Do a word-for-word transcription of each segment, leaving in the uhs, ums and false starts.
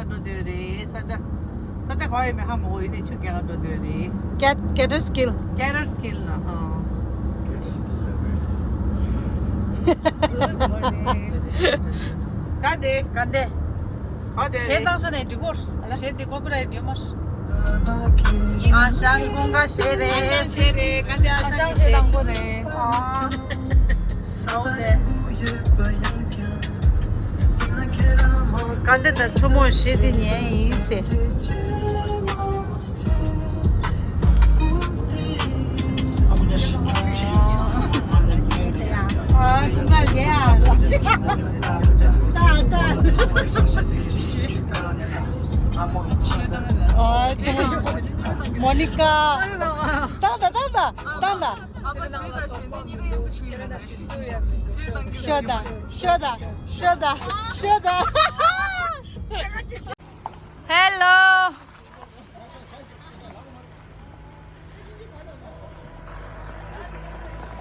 འགྲོ་འདོད་རེད། ས་ཆ་ས་ཆ་ག་ཡོད་མེད་ཧ་མ་གོ། ཡིན་ནའི་ཆུ་རྐྱལ་འགྲོ་འདོད་རེད། Get- Gator Skill. Gator Skill ན་ཨ། Good morning. ག་འདྲ། ག་འདྲ། ག་འདྲ། གཞས་བཏང་ས་ནས་འགྲིག་གོ། གཞས་འདི་copyright ཡོད་མ་རེད། ཨ་ཞང་ཀུན་དགའ་གཞས་རེད། ཨ་ཞང་གཞས་རེད། ག་འདྲ། ཨ་ཞང་གཞས་བཏང་གོ་རེད། ཨ། ག་འདྲ་ད། མཚོ་མོ་གཞས་དེ་ཉན་ཡིན་ཟེར། ཨ་ཀུན་དགའ་གཞས་ཨ། ད་ད། ཨ་མོ་ནི་ཀ། ད་ད་ད་ད་ད་ད། ཤོད་ད། ཤོད་ད། ཤོད་ད། ཤོད་ད། Hello.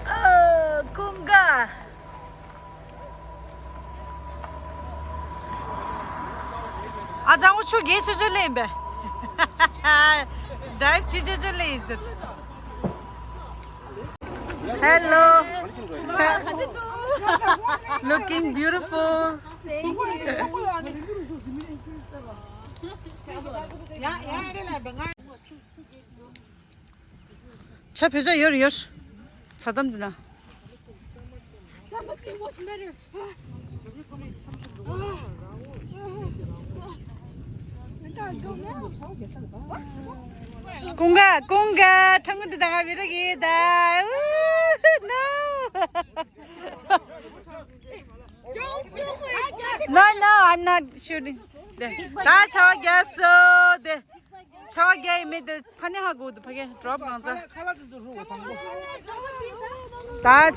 ཨ། ཀུན་དགའ། ཨ་ཅང་གོ་ཆུ་རྐྱལ་ཆུ་ཆུ་ལེན་པས། dive ཆུ་ཆུ་ཆུ་ལེན་ཟེར། Hello. Looking beautiful. Thank you. ཆ་བོད་ཆ་ཡོར་ཡོར། ཚ་དམ་འདི་ན། ཀུན་དགའ། ཀུན་དགའ། ཐང་གི་འདི་དང་བི་ར་གི་ད། No. No, no, I'm not shooting. དེ། ད་ཆར་པ་རྒྱག་སོང་། དེ། ཆར་པ་རྒྱག་ཡི་མེད་དེ། ཕ་ནི་ཧ་གོ་འདུག་ཕ་གི་drop གང་ཚ། ད་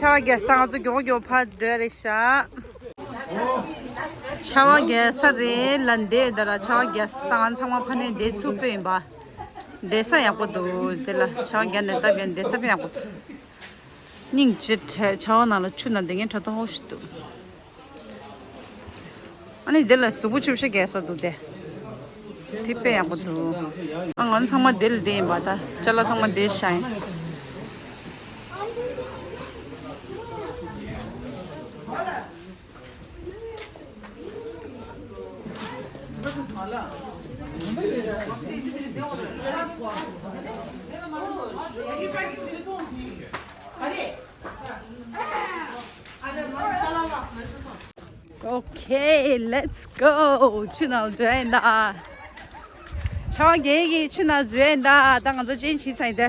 ཆར་པ་རྒྱག་སྟངས་ང་ཚོ་མགྱོགས་མགྱོགས་ཕར་འགྲོ་ཡ་རེད་ཤག་ཆར་པ་རྒྱག་ས་རེད་ལ། འདི་འདི་ལ་ཆར་པ་རྒྱག་སྟངས་ཚང་མ་ཕ་ནི་འདི་ཚུར་སྤོས་ཡིན་པ། འདི་ས་ཡག་པོ་འདུག་འདི་ལ་ཆར་པ་རྒྱག་ནས་སྟབས་ཡག་འདི་ས་དཔེ་ཡག་པོ་འདུག་སྙིང་རྗེ། ཆར་པ་ནང་ལ་ཆུ་ནང་བསྡད་མཁན་དྲ་ཐོག་ཧོ་ཞིག་འདུག་ཨ་ནི་འདི་ལ་གཟུགས་པོ་ཆུ་བཤལ་རྒྱག་ས་འདུག་སྟེ། དེ་དཔེ་ཡག་པོ་འདུག་ཨ་ང་ཚང་མ་འདི་ལ་བསྡད་ཡིན་པ། ད་ཅ་ལག་ཚང་མ་འདི་བཞག་ཡིན། Okay, let's go. ཆུ་ནང་འཛུལ་ཡིན་ད། ཆར་པ་རྒྱག་གི་ཆུ་ནང་འཛུལ་ཡིན་ད། ད་ང་ཚོ་ཅན་བྱས་ཚར་ཡིན་ད།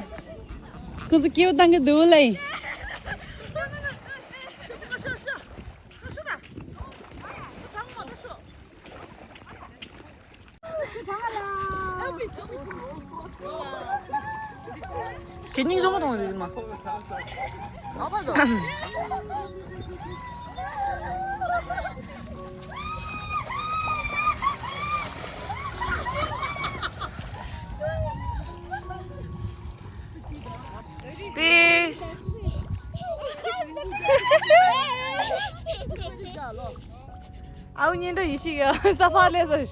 ཁོ་ཚོ་སྐྱིད་པོ་བཏང་གི་འདུག་ལེ། ཁྱེད་སྙིང་རྗེ་མོ་མཐོང་རེད་མ། Peace. ཨའུ་ཉིན་དུ་ཡི་ཤི་གི་ས་ཕ་ལེ་ས།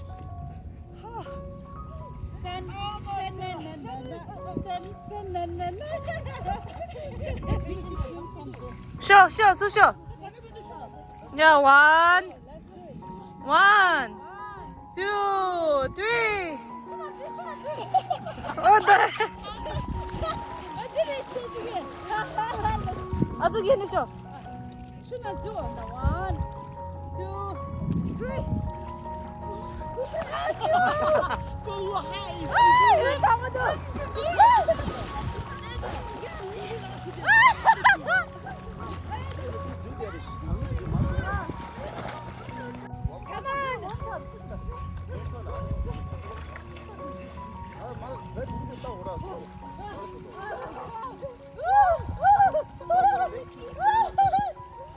ཤོ་ཤོ་སུ་ཤོ། Yeah, one. One, two, three. ཨོ་ད། ཨ་སུ་གི་ནི་ཤོ། ཆུ་ན་ཛུ་ཨོ་ད། One, two, three.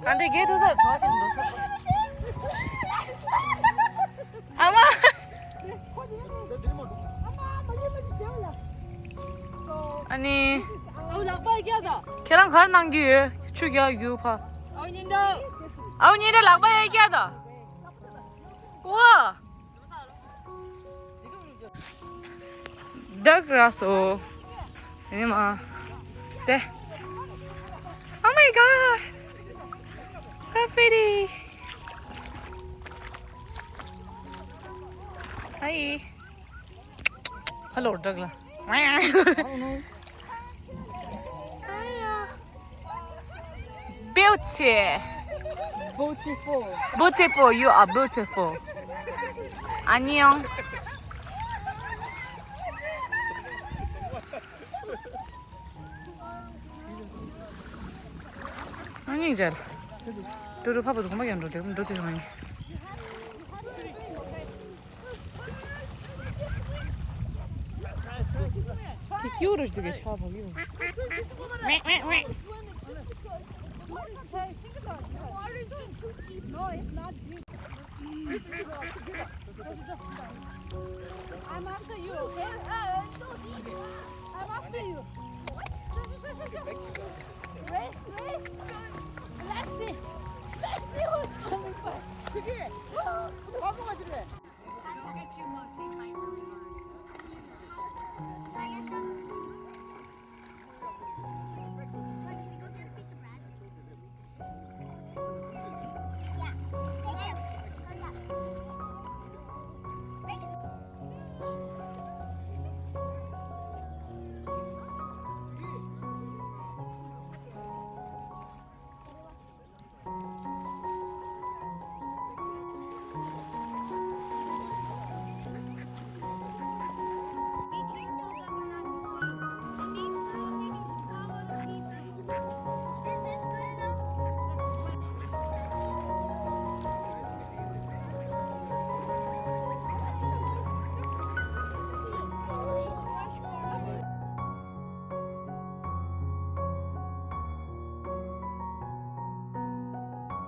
ག་འདྲ་གས་ཐུག་ས་གྲོགས་ཤིག་འདུག་ས། ཨ་མ། ཨ་ནི། ཁྱེད་རང་ག་རེ་གནང་གི་ཡོད། ཆུ་རྒྱག་རྒྱུ་ཕ། ཨའུ་ཉི་འདྲ་ལག་པ་ཡོད་ཀྱག་ད། ཝ། Duck Russell. ཨེ་མ། དེ། Oh my god! So pretty! Hi. Hello, duck. Beauty. Beautiful. Beautiful, you are beautiful. 안녕. 아니, 이제. 뚜루파파도 금방 안 들어. 내가 너 되게 많이. Ki kiu rush duge cha bagi. No, it's not deep. I'm after you, okay? I'm after you. Race, race. Let's see. Let's see who's coming first.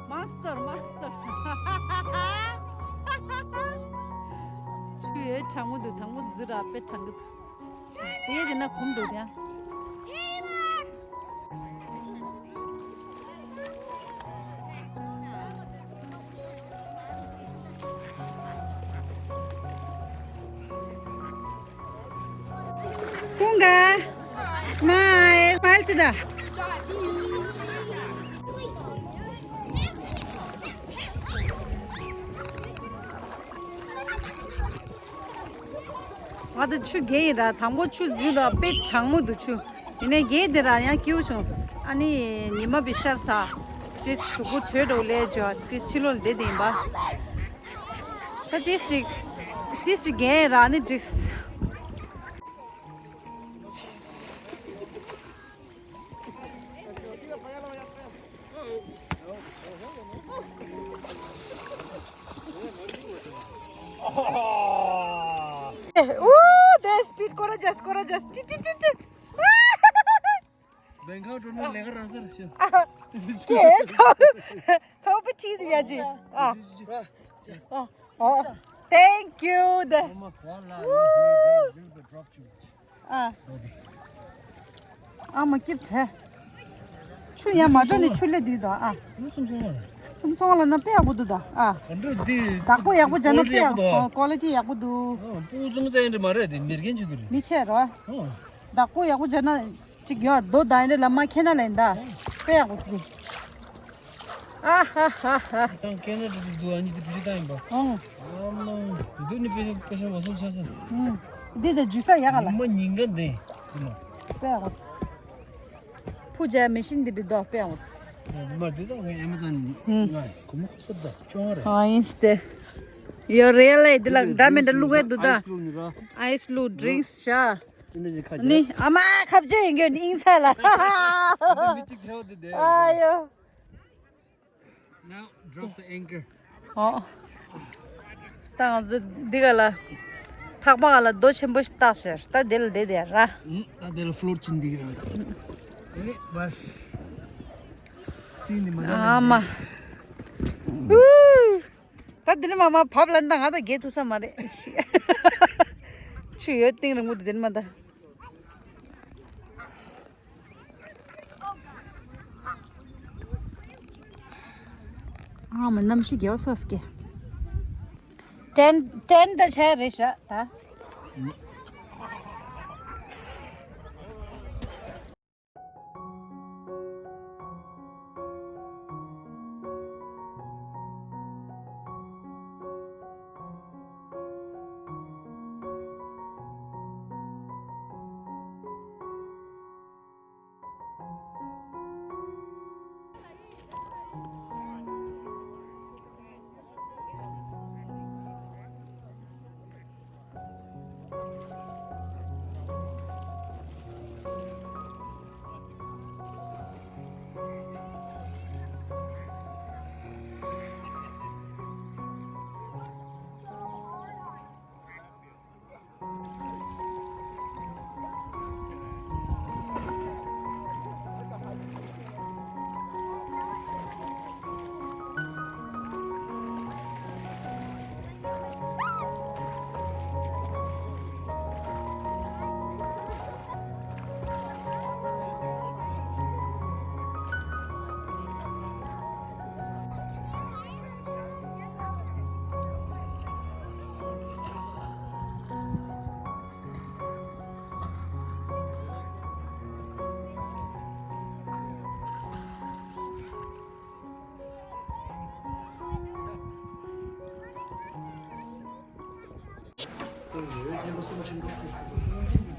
Master, master. ཆུ་ཡོད་གྲང་མོ་འདུག་དང་པོ་འཛུལ་ར་དཔེ་གྲང་གི་འདུག་དེ་དེ་ན་གོམ་འགྲོ་ཡ། ཀུན་དགའ། སྨའི་སྨལ་ཅི་ད། ང་ད་ཆུ་རྒྱས་ཡིན་ར། དང་པོ་ཆུ་འཛུལ་ལ་དཔེ་གྲང་མོ་འདུག་ཆུ། ཡིན་ནའི་རྒྱས་དེ་ར་ཡང་སྐྱིད་པོ་བྱུང་། ཨ་ནི་ཉི་མ་བི་ཤར་ས། དེ་གཟུགས་པོ་དྲོད་འགྲོ་ལས་འཇོ་དེ་ཕྱི་ལོགས་བསྡད་དེ་ཡིན་པ། ད་དེ་ཞིག་དེ་ཞིག་རྒྱས་ར་ནི་འགྲིགས། ཨེ། ཨུ། དེ་སྤིཌ་courageous, courageous. ཏི་ཏི་ཏི་ཏི། བེང་ཀོག་འགྲོ་ན་ལས་ཀ་རག་ས་རེད་ཤག་ཨ། ཀེ་ཚོ་ཚོ་པི་ཁྲིད་ཡ་ཅི། ཨ། ཨ། ཨ། Thank you དེ། ཨོ་མ་གོ་ལ། ཨུ། ཨ། ཨ་མ་སྐྱིད་བྲལ། ཆུ་ཡང་མ་འགྲོ་ནས་ཆུ་ལས་དུས་དང་ཨ། ནུ་སུམ་སོང་བ། སུམ་སོང་ལ་ན་དཔེ་ཡག་པོ་འདུག་ད་ཨ། ག་འགྲོ་འདི། བདག་པོ་ཡག་པོ་བྱས་ན་དཔེ་ཡག་པོ། quality ཡག་པོ་འདུག་ཨ། སྤུ་གུ་ཙུམ་ཙམ་ཡིན་འདྲ་མ་རེད་དེ་མེར་གན་ཆུ་དུ་རེད། མི་ཆེ་རོ། ཨ། བདག་པོ་ཡག་པོ་བྱས་ན་ཅིག་ཡོད་རྡོ་ད་ཡིན་འདྲ་ལ་མ་ཁེ་ན་ལེན་ད། དཔེ་ཡག་པོ་འདུག་ཨ་ཧ་ཧ་ཧ། སང་ཀེ་ན་ཌ་དུ་འདུག་ཨ་ནི་དེ་བི་ཞིག་བཏང་ཡིན་པ། ཨང་། ཨ་མ། དེ་དུས་ནི་དཔེ་ཆ་དཔེ་ཆ་མ་སོང་ཆ་ས། ཨང་། འདི་དེ་ཇུས་ས་ཡག་ག་ལ། མ་ཉིན་ག་འདི། དེ་མ། དཔེ་ཡག་པོ། ཕུ་ཇ་མེ་ཤིན་འདི་བི་དོ་དཔེ་ཡག་པོ། དེ་མ་དེ་དང་ངའི་ཨེ་མ་ཛོན་ང་གོ་མོ་ཁོ་ཚོ་ད་ཅོང་རེད། ཨ་ཡིན་སྟེ། ཡོ་རེད་ལེ་འདི་ལ་འདྲ་མི་འདྲ་བླུག་གི་འདུག་ད། ཨའི་སི་བླུག་ཌི་རིང་སི་ཤ། ནི་ཨ་མ་ཁ་བརྗོད་ཡིན་གྱི་ཨིན་ཚ་ལ། མི་གཅིག་ཐལ་དེ་དེ། ཨ་ཡོ། Now drop the anchor. ཨོ། ད་ང་ཚོ་འདི་ག་ལ། ཐག་པ་ག་ལ་རྡོ་ཆེན་པོ་ཞིག་བཏགས་ཤག་ད་འདི་ལ་བསྡད་དེ་ར། ཨུམ། ད་འདི་ལ་ཕློཊ་ཕྱིན་འདི་གི་ར། ཨེ་བས། སིན་འདི་མ་ཨ་མ། ཨུ། ད་འདི་ནས་མ་མ་བབ་ལ་ད་ང་ད་རྒྱལ་ཐུབ་ས་མ་རེད། ཆུ་ཡོད་གཏིང་རིང་པོ་འདི་ནས་མ་ད། ཨ་མ་གནམ་གཤིས་རྒྱལ་བ་སོགས་ཀྱི། ཏྲེན་ཏྲེན་ད་ཆ་རེད་ཤག་ད།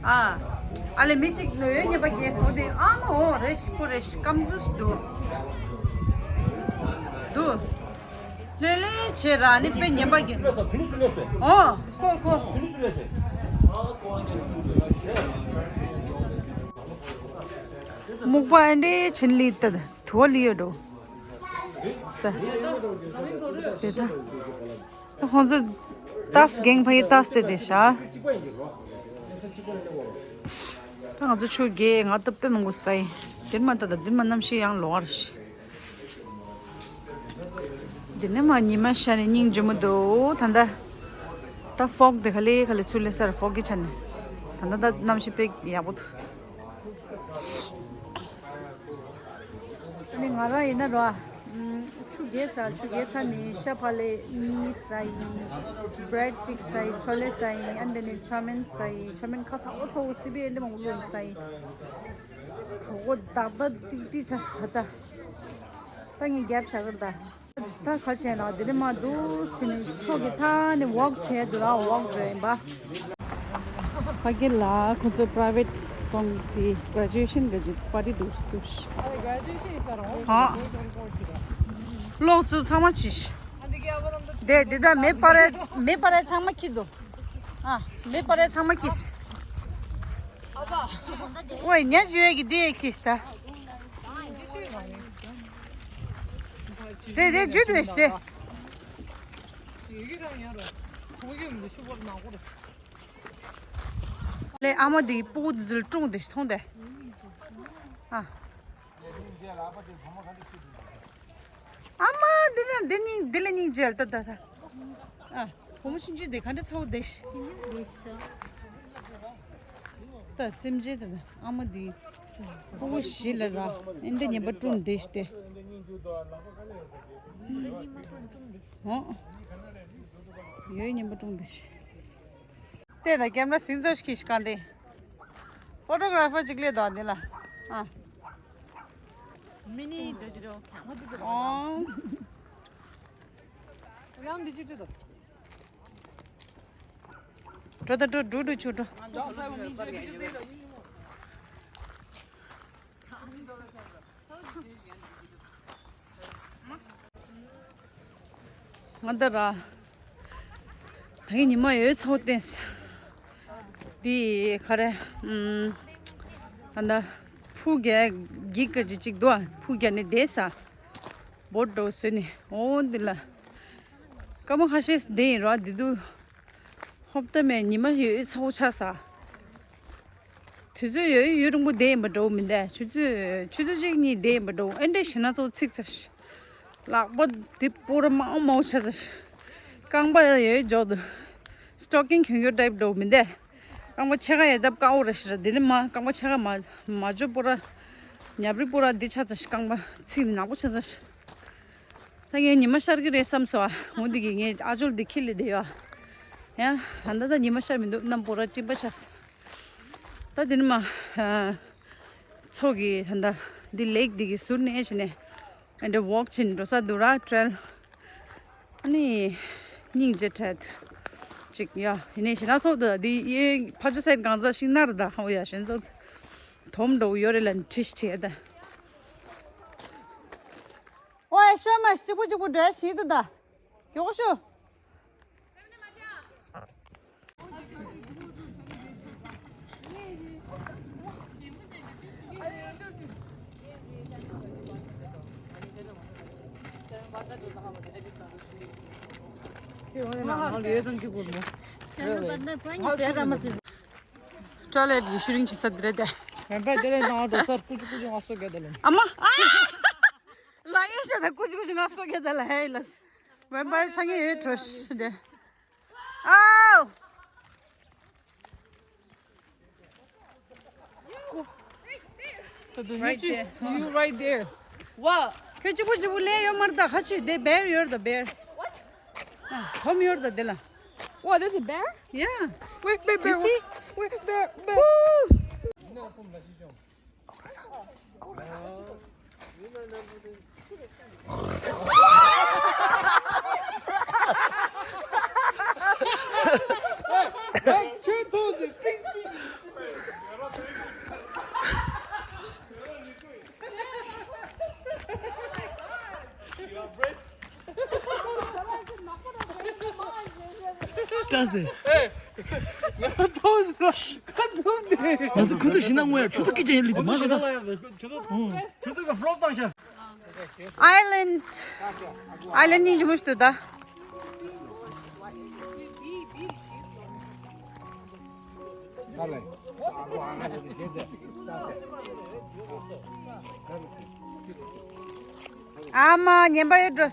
ཨ། ཨ་ལེ་མི་གཅིག་ནོ་ཡོད་ཉེས་པ་རྒྱལ་སོང་དེ་ཨ་མ་འོ་རེ་ཞིག་ཁོ་རེ་ཞིག་སྐམ་འཛུལ་ཞིག་འདུག་འདུག་ལྷོད་ལྷོད་བྱེད་ར་ནི་དཔེ་ཉེས་པ་རྒྱལ། འོ་ཁོ་ཁོ། སྨུག་པ་ཨེ་འདྲའི་ཆེན་ལི་ཏ་དུ་བ་ལི་ཡོད་འགྲོ། ད་དེ་ད་ད་ཁོང་ཚོ་ཏཱས་རྒན་ཕ་གི་ཏཱས་ཟེར་དེ་ཤ། ད་ང་ཚོ་ཆུ་རྒྱས་ང་ད་དཔེ་མང་པོ་ཟ་ཡི། དེར་མ་ད་ད་དེར་མ་གནམ་གཤིས་ཡང་ལོག་ར་ཤི། དེ་ནས་མ་ཉི་མ་ཤར་ནས་སྙིང་རྗེ་མོ་འདུག་ད་ལྟ་ད་ཕོག་དེ་ག་ལེ་ག་ལེ་ཚུར་ལེ་སར་ཕོག་གི་ཆ་ནས་ད་ལྟ་ད་གནམ་གཤིས་དཔེ་ཡག་པོ་འདུག་ཨ་ནི་ང་རང་ཡིན་ན་རོ། ཨམ། ཆུ་རྒྱས་ཟ་ཆུ་རྒྱས་ཚར་ནས་ཤ་ཕག་ལེབ་གཉིས་ཟ་ཡིན། བྲེད་གཅིག་ཟ་ཡིན། ཆོ་ལེ་ཟ་ཡིན། ཨ་ནི་དེ་ནས་ཆོ་མིན་ཟ་ཡིན། ཆོ་མིན་ཁ་ཚ་བོ་ཚ་བོ་སི་པི་ཨེ་ལེ་མང་པོ་ལོན་ཟ་ཡིན། གྲོད་ཁོག་དག་དག་ཏིག་ཏིག་ཆགས་ད་ད། ད་ངས་རྒྱབ་བྱ་གི་རེད་ད། ད་ག་བྱས་ན་དེ་ནས་མ་འདུག་ཟེར་ནས་ཚོགས་ཀྱི་མཐའ་ནས་ཝོག་བྱས་འདུག་ལ་ཝོག་འགྲོ་ཡིན་པ། ཕ་གི་ལ་ཁོ་ཚོ་པ་རའི་ཝེ་ཊི་ཁོང་གི་གྷ་རེ་ཇུ་ཨེ་ཤན་གི་ཅིག་པར་ཊི་འདུག་ཚུགས་ཤི། ཨ། ཀློག་ཚུལ་ཚང་མ་བྱིས་ཤི། དེ་དེ་ད་མེ་པ་རེ་མེ་པ་རེ་ཚང་མ་ཁྱི་འདུག་ཨ། མེ་པ་རེ་ཚང་མ་ཁྱི་ཤི། ཨོའི་ཉ་ཇུ་ཡ་གི་དེ་ཁྱི་ཤི་ད། དེ་དེ་ཇུ་དུ་ཤི་དེ། ལས་ཨ་མ་འདི་སྤུ་གུ་འདི་ཚོ་ལ་ཀྲུང་དེ་མཐོང་དེ། ཨ། ཨ་མ་འདི་ལ་འདི་སྙིང་འདི་ལ་སྙིང་རྗེ་ལ་ད་ད་ད། ཨ། བུ་མོ་ཆུང་ཆུང་དེ་ག་འདྲ་ཚ་བོ་དེ་ཤི། ད་སེམས་ཅན་དེ་ད་ཨ་མ་འདི་སྤུ་གུ་བཞི་ལ་ར་ཨེ་འདྲ་ཉེས་པ་ཀྲུང་དེ་ཤི་དེ། ཨོ། ཡོད་ཉེས་པ་ཀྲུང་དེ་ཤི། དེ་ད་ཀེམ་ར་སིང་ཚོ་ཤིག་ཤིག་གང་དེ། ཕོ་ཊོ་གྷ་ར་ཕར་ཅིག་ལས་དོ་འདི་ལ། ཨ། མི་ནི་འདི་ཅི་རོ། ཨོ། ཡང་འདི་ཅི་ཅི་དོ། འགྲོ་ད་འགྲོ་འགྲོ་འགྲོ་ཆུ་འགྲོ། ང་ད་ར། ད་གིན་ཉི་མ་ཡོད་ཚོ་བསྟན། འདི་ག་རེ། ཨམ། ཨ་ན། ཕུ་རྒྱ་གི་ཀ་ཅི་ཅིག་འདུག་ཕུ་རྒྱ་ནི་བསྡད་ས། བོད་འགྲོ་ཟེར་ནི་འོ་འདི་ལ། སྐར་མ་ཁ་ཤས་བསྡད་ཡིན་ར་འདི་དུ། ཧོབ་ཏེ་མེད་ཉི་མ་ཡོད་ཚོ་ཆ་ས། དུས་ཚོད་ཡོད་ཡུན་རིང་པོ་བསྡད་ཡིན་པ་འདྲ་བོ་མི་འདུག་ཆུ་ཚོད་ཆུ་ཚོད་གཅིག་གཉིས་བསྡད་ཡིན་པ་འདྲ་བོ་ཨེ་འདྲས་ཞེ་ན་ཚོ་ཚིག་ཚ་ཤི། ལག་པ་འདི་སྤུ་ར་མང་མང་ཆ་ཚ་ཤི། རྐང་པ་ཡོད་འཇོག་ཏུ། སི་ཊོ་ཀིང་གྱོན་གྱོན་ཊའིབ་འདྲ་བོ་མི་འདུག་རྐང་པ་ཕྱེད་ཀ་ཡོད་སྟབས་དཀའ་བོ་ར་ཤི་ར་འདི་ནི་མ་རྐང་པ་ཕྱེད་ཀ་མ་མ་འཇོ་སྤུ་ར། ཉབ་རི་སྤུ་ར་འདི་ཆ་ཚ་ཤི་རྐང་པ་ཚིག་ནག་པོ་ཆ་ཚ་ཤི། ད་ངས་ཉི་མ་ཤར་གི་རེད་བསམ་སོང་ཨ། འོ་འདི་གི་ངས་ཨ་ཇོལ་འདི་ཁྱི་ལས་བསྡད་ཡོད་ཨ། ཡ། ད་ལྟ་ད་ཉི་མ་ཤར་མི་འདུག་གནམ་སྤོ་ར་སྤྲིན་པ་ཤར་སོང་། ད་འདི་ནི་མ། ཚོ་གི་ད་ལྟ་འདི་ལེག་འདི་གི་ཟུར་ནས་བྱས་ནས་ཨ་འདྲ་ཝོག་བྱེད་འགྲོ་ས་འདུག་ར་ཊེལ། ཨ་ནི་སྙིང་རྗེ་ཕྲད་ཅིག་ཡ་ཡིན་ནས་ཞེ་ན་ཚོགས་འདུག་འདི་ཡེ་ཕ་ཇོ་སའིད་གང་ཟག་ཤིང་ནར་ད་ཧ་ཡ་ཞེན་ཚོགས་དོམ་འགྲོ་ཡོད་རེད་ལ་ཁྲིས་ཁྲིས་ད། ཨོའི་ཤོ་མ་གཅིག་པུ་གཅིག་པུ་འགྲོ་ཡ་ཞིག་འདུག་ད། མགྱོགས་ཤོག་ཊོའི་ལེཊ་གི་ཤུ་རིང་ཆེ་ས་འདི་རེད་དེ། བན་པའི་དེ་ལས་ནང་འགྲོ་སར་ཀུ་ཅི་ཀུ་ཅི་ང་སོ་རྒྱ་དེ་ལ། ཨ་མ། ལ་ཡེ་ཤ་ད་ཀུ་ཅི་ཀུ་ཅི་ང་སོ་རྒྱ་དེ་ལ་ཧེ་ལ། བན་པའི་ཆ་ངེ་ཡོད་འགྲོ་ཤི་དེ། ཨའོ། Right there. You right there. What? ཁྱོད་གཅིག་པུ་གཅིག་པུ་ལས་ཡོད་མ་རེད་ད། ཁ་ཆུ་དེ་བེར་ཡོད་ད་བེར། What? ཨ། ཁོམ་ཡོད་ད་དེ་ལ། What, there's a bear? Yeah. Wait, bear, bear. You see? Wait, bear, bear. Woo! ཀྲ་སེ། ང་ཚོ་ཁུ་ཐུག་ཞིག་ན་ངོ་ཡ་ཆུ་ཐུག་སྐད་ཀྱང་ཡིན་ལི་དུ་མ་རེད་ད། ཆུ་ཐུག་གི་ཕློག་བཏང་ཤག Island. Island སྙིང་རྗེ་མོ་ཞིག་འདུག་ད། ཨ་མ་ཉན་པ་ཡོད་འགྲོ།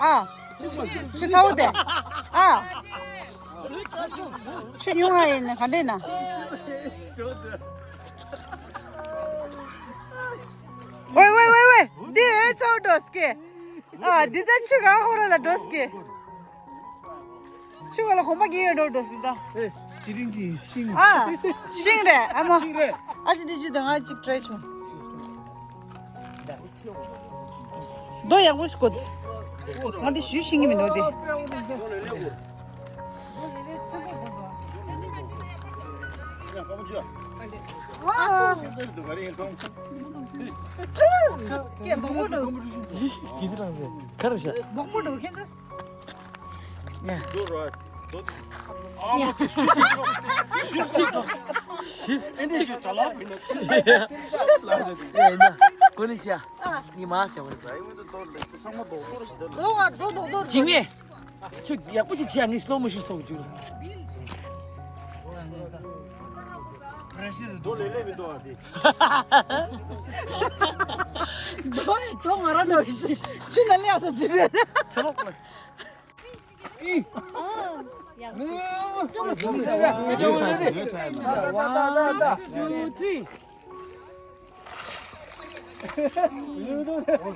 ཨ། ཆུ་ཚ་བོ་དེ། ཨ། ཆུ་ཉུང་ང་ཡིན་ན་ག་འདྲས་ན། ཝེ་ཝེ་ཝེ་ཝེ། འདི་ཨེ་ཚོ་འགྲོ་སྐེ། ཨ་འདི་ད་ཆུ་གང་ཧོ་ར་ལ་འགྲོ་སྐེ། ཆུ་ག་ལ་གོམ་པ་གྱིས་ཡོད་འགྲོ་འགྲོ་སི་ད། ཨེ་ཅི་རིང་ཅི་ཤིང་། ཨ་ཤིང་རེད་ཨ་མ། ཤིང་རེད། ཨ་ཅི་འདི་ཅི་ད་ང་ཅིག་ཊི་རའི་བྱུང་། རྡོ་ཡག་པོ་ཞིག་བཀོད། ང་འདི་ཞུ་ཤེས་ཀྱི་མི་འདུག་སྟེ། ཁ་རུ་ཤ། ཤིས། ཡ་ཡིན་ད། ཀོ་ནི་ཆ། ཉི་མ་ཆ་བར་ཆ། འཇིགས་མེད། ཁྱོད་ཡག་པོ་ཅིག་བྱས་ངས་སི་ལོ་མོ་ཤོན་སོགས་བཅུག་རྡོ་ལེ་ལེ་མི་འདུག་ཨ་དེ། རྡོ་ང་རང་འདྲ་ཆུ་ནང་ལེགས་ས་ཅི་རེད། ཆ་ལོག་པ།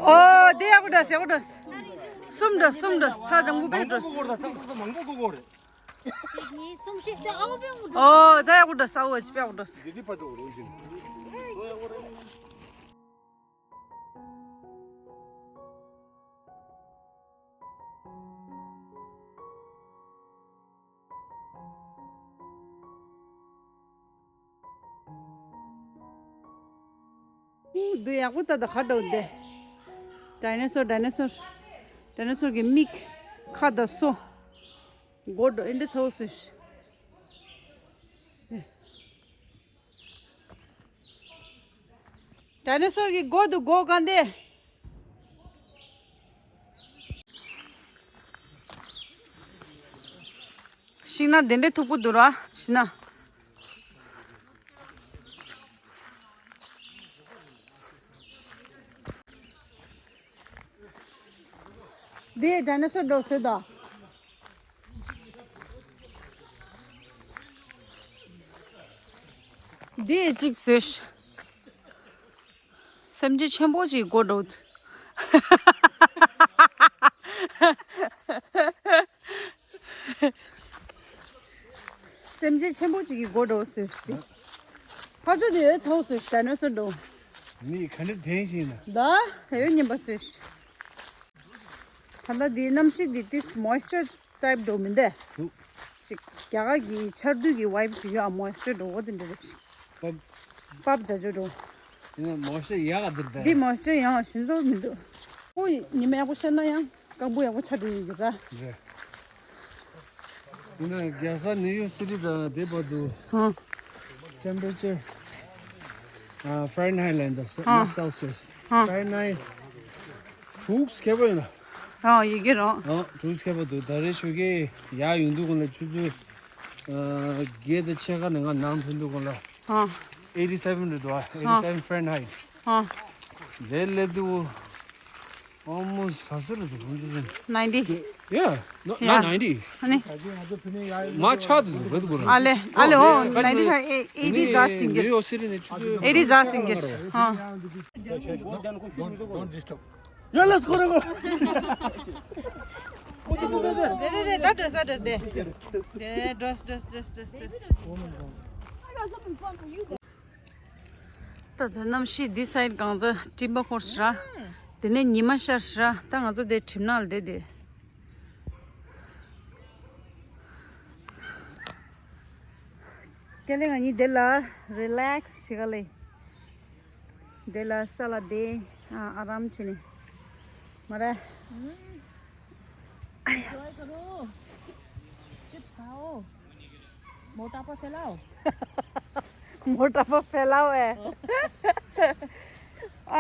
ཨོ་དེ་ཡག་པོ་འདྲ་ཡག་པོ་འདྲ། གསུམ་འདྲ་གསུམ་འདྲ་ཐག་དང་པོ་པས་འདྲ། མང་པོ་གོ་གོ་རེད། ཨོ་ད་ཡག་པོ་འདྲ་ས་འོ་ཅི་པས་ཡག་པོ་འདྲ། འདི་ཡག་པོ་ད་ད་ཁ་འགྲོ་འདི། ཌའི་ནོ་སོར་ཌའི་ནོ་སོར། ཌའི་ནོ་སོར་གི་མིག་ཁ་ད་སོ། མགོ་འགྲོ་ཨེ་འདྲ་ཚ་བོ་སུ། ཌའི་ནོ་སོར་གི་མགོ་འདུག་མགོ་གང་དེ། ཤིང་ན་དེ་འདྲའི་མཐུག་པོ་འདུག་ར་ཤིང་ན། འདི་ཌའི་ནོ་སོར་འགྲོ་སྲིད་དོ། འདི་གཅིག་བཟོས། སེམས་ཅན་ཆེན་པོ་ཅིག་མགོ་འགྲོ། སེམས་ཅན་ཆེན་པོ་ཅིག་གི་མགོ་འགྲོ་ཟེར་ཏེ། ཕ་ཆོས་དེ་ཡོད་ཚོགས་ཟེར་ཌའི་ནོ་སོར་འགྲོ། མི་ག་འདྲ་དྲན་ཤེས་ན། ད་ཡོད་ཉན་པ་ཟེར། ད་ལྟ་འདི་གནམ་གཤིས་འདི་ཏིས་མོའི་སི་ཅར་ཊའིབ་འགྲོ་མི་འདུག་ཐུག་ཅིག་རྒྱ་གར་གྱི་ཆར་དུས་ཀྱི་ཝའིབ་ཅིག་ཡོད་ཨ། མོའི་སི་ཅར་འགྲོ་འོ་དེ་འདྲ་རེད། པབ། པབ་བྱ་ཆོས་འགྲོ། ཡིན་ན་མོའི་སི་ཅར་ཡག་ག་འདིར་བསྡད། འདི་མོའི་སི་ཅར་ཡང་ཞུན་ཚོར་མི་འདུག་ཁོ་ཉི་མ་ཡག་པོ་ཤར་ན་ཡང་སྐམ་པོ་ཡག་པོ་ཆགས་འགྲོ་ཡོད་ཀྱི་ར། རེད། ཡིན་ན་རྒྱལ་ས་ནིའུ་ཡོག་སི་ཊི་དང་དེ་བར་དུ། ཧང་། ཊེམ་པེ་ཅར། ཨ་ཧྥ་རན་ཧའིཊ་ལ་ཡིན་ད། ཧང་། ནོཊ་སེལ་སི་ཡས། ཧང་། ཧྥ་རན་ཧའིཊ། དྲུག་ཁྱད་པར་ཡོད་ན། ཨ་ཡི་གེ་རང་། ཨ་དྲུག་ཁྱད་པར་འདུག་ད་རེས་ཞོགས་ཀས་ཡར་ཡོང་དུས་སྒང་ལ་ཆུ་ཚོད་ཨ་བརྒྱད་དང་ཕྱེད་ཀ་ནས་ང་ནང་ཐོན་དུས་སྒང་ལ་ཨ་ཨེ་ཊི་སེ་ཝེན་རེད་འདུག་ཨ་ཨེ་ཊི་སེ་ཝེན་ཧྥ་རན་ཧའིཊ། ཨ་དེ་སླེབས་དུས་ཨོལ་མོ་སི་ཊི་ག་ཚོད་རེད་འདུག་ནའིན་ཊི། Yeah, no, yeah. Not ninety. ཨ་ནི། མ་ཆག་འདུག་ག་འདུག་གོ་ཨ་ལེ་ཨ་ལེ། ཨོ་ནའིན་ཊི་ཧའི་ཨེ་ཊི་ཛ་སིང་གེ། ནིའུ་ཡོག་སི་ཊི་ནས་ཆུ་ཚོད་ཨེ་ཊི་ཛ་སིང་གེ། ཨ། Don't, don't disturb. Yeah, let's go, let's go. དེ་དེ་དེ་ད་འགྲོ་ས་འགྲོ་དེ། དེ་འགྲོ་འགྲོ་འགྲོ་འགྲོ་འགྲོ། ད་ད་གནམ་གཤིས་འདི་སའིཌ་གང་ཚ་སྤྲིན་པ་འཁོར་ཤག་དེ་ནས་ཉི་མ་ཤར་ཤག་ད་ང་ཚོ་དེ་གྲིབ་ནག་ལ་བསྡད་དེ། ཀེ་ལེ་ང་གཉིས་དེ་ལ་རི་ལེགས་བྱེད་ག་ལེ། དེ་ལ་ས་ལ་བསྡད། ཨ་ཨ་རམ་བྱས་ནས། མ་རེད། एंजॉय करो। चिप्स खाओ। मोटापा फैलाओ। मोटापा फैलाओ है।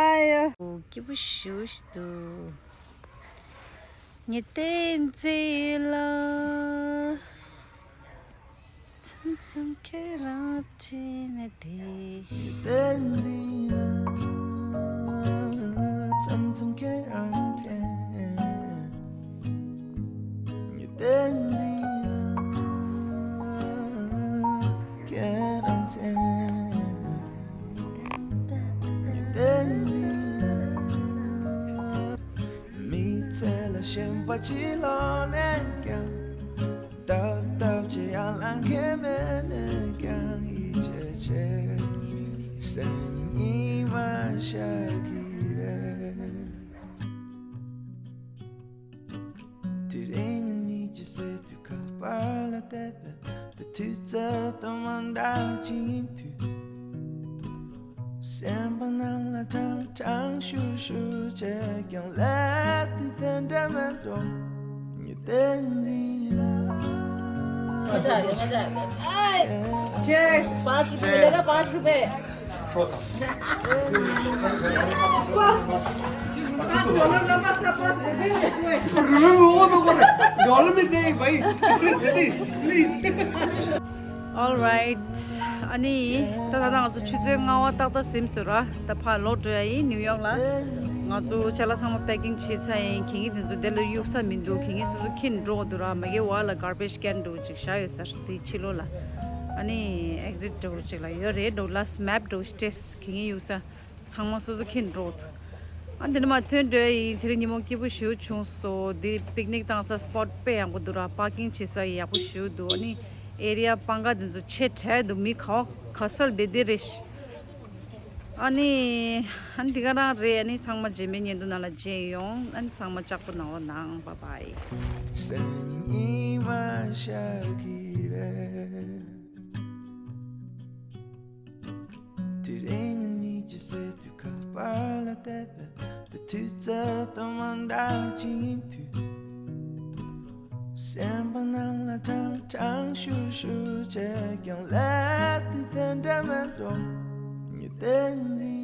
आयो। སྐྱིད་པོ་ཞེ་པོ་ཞིག་འདུག་ཉི་ཟླའི་མཛེས་ལ། མཚམས་མཚམས་ཁྱེད་རང་དྲན་ནས་བསྡད། ཉི་ཟླའི་མཛེས་ལ། མཚམས་མཚམས་ཁྱེད་རང་དྲན། ཉི་ཟླའི་མཛེས་ལ། ཁྱེད་རང་དྲན། ཉི་ཟླའི་མཛེས་ལ། མི་ཚེ་ལ་ཞེན་པ་ཅི་ལོག་ནས་ཀྱང་། སྟབས་སྟབས་ཀྱིས་ཡར་ལངས་མཁན་མེད་ནས་ཀྱང་། ཡིད་ཆེས་ཆེ་སེམས་ཉིད་མ་ཤར་གི་རེད། དེ་རིང་ཉིད་ཀྱི་སྲིད་དུ་ཁ་པར་ལ་བལྟས་པས། དེ་དུས་ཚོད་དང་མ་འདྲ་ཅིག་ཡིན་དུས། སེམས་པ་ནང་ལ་ཀྲང་ཀྲང་ཤུར་ཤུར་བྱས་ཀྱང་། སླེབས་དུས་དེ་འདྲ་མེད་འགྲོ། ཉི་ཟླའི་མཛེས་ལ། मजा आ गया, मजा आ गया। ए, cheers। पाँच रुपए मिलेगा, पाँच रुपए। पाँच डॉलर लंबा सा पाँच रुपए में इसमें। डॉलर में चाहिए भाई। प्लीज। Alright. ཨ་ནི་ད་ད་ང་ཚོ་ཆུ་ཚོད་ལྔ་པ་ཏག་ཏག་ཟིན་སོང་ར། ད་ཕར་ལོག་འགྲོ་ཡ་ཡིན། ནིའུ་ཡོག་ལ། ང་ཚོ་ཅ་ལག་ཚང་མ་པེ་ཀིང་བྱས་ཚར་ཡིན། གན་རྒྱ་དེ་ཚོ་དེ་ལ་གཡུག་ས་མི་འདུག་གན་རྒྱ་སོ་སོ་ཁྱེར་འགྲོ་དགོས་འདུག་ར། མ་གི་བར་ལ་གར་བེཇ་ཀན་འདྲ་བོ་ཅིག་བཞག་ཡོད་ས་རེད། དེའི་ཕྱི་ལོགས་ལ། ཨ་ནི་ཨེག་ཟིཊ་འདྲ་བོ་ཅིག་ལ་ཡོད་རེད། འདྲ་བོ་ལ་སི་མེབ་འདྲ་བོ་ཞིག་སྤྲད། གན་རྒྱ་གཡུག་ས་ཚང་མ་སོ་སོ་ཁྱེར་འགྲོ་དགོས་འདུག་ཨ་འདི་ནས་མར་ཐོན་འགྲོ་ཡ་ཡིན། དེ་རིང་ཉིན་མོ་སྐྱིད་པོ་ཞེ་པོ་བྱུང་སོང་། འདི་པིག་ནིག་བཏང་ས་སི་པོཊ་དཔེ་ཡག་པོ་འདུག་ར། པར་ཀིང་བྱེད་ས་ཡག་པོ་ཞེ་པོ་འདུག་ཨ་ནི་ཨེ་རི་ཡ་སྤང་ཁ་དེ་ཚོ་ཆེ་དྲགས་འདུག་མི་ག་བ་ག་ཚོད་བསྡད་བསྡད་རེད། ཨ་ནི་ཨ་ནི་འདི་ག་རང་རེད། ཨ་ནི་ཚང་མ་རྗེས་མའི་བརྙན་ཐུང་ནང་ལ་མཇལ་ཡོང་། ཨ་ནི་ཚང་མ་ལྕགས་པོ་གནང་རོགས་གནང་། བཱའི་བཱའི། སེམས་ཉིད་མ་ཤར་གི་རེད། དེ་རིང་ཉིད་ཀྱི་སྲིད་དུ་ཁ་པར་ལ་བལྟས་པས། དེ་དུས་ཚོད་དང་མ་འདྲ་ཅིག་ཡིན་དུས། སེམས་པ་ནང་ལ་ཀྲང་ཀྲང་ཤུར་ཤུར་བྱས་ཀྱང་། སླེབས་དུས་དེ་འདྲ་མེད་འགྲོ། ཉི་ཟླའི་མཛེས།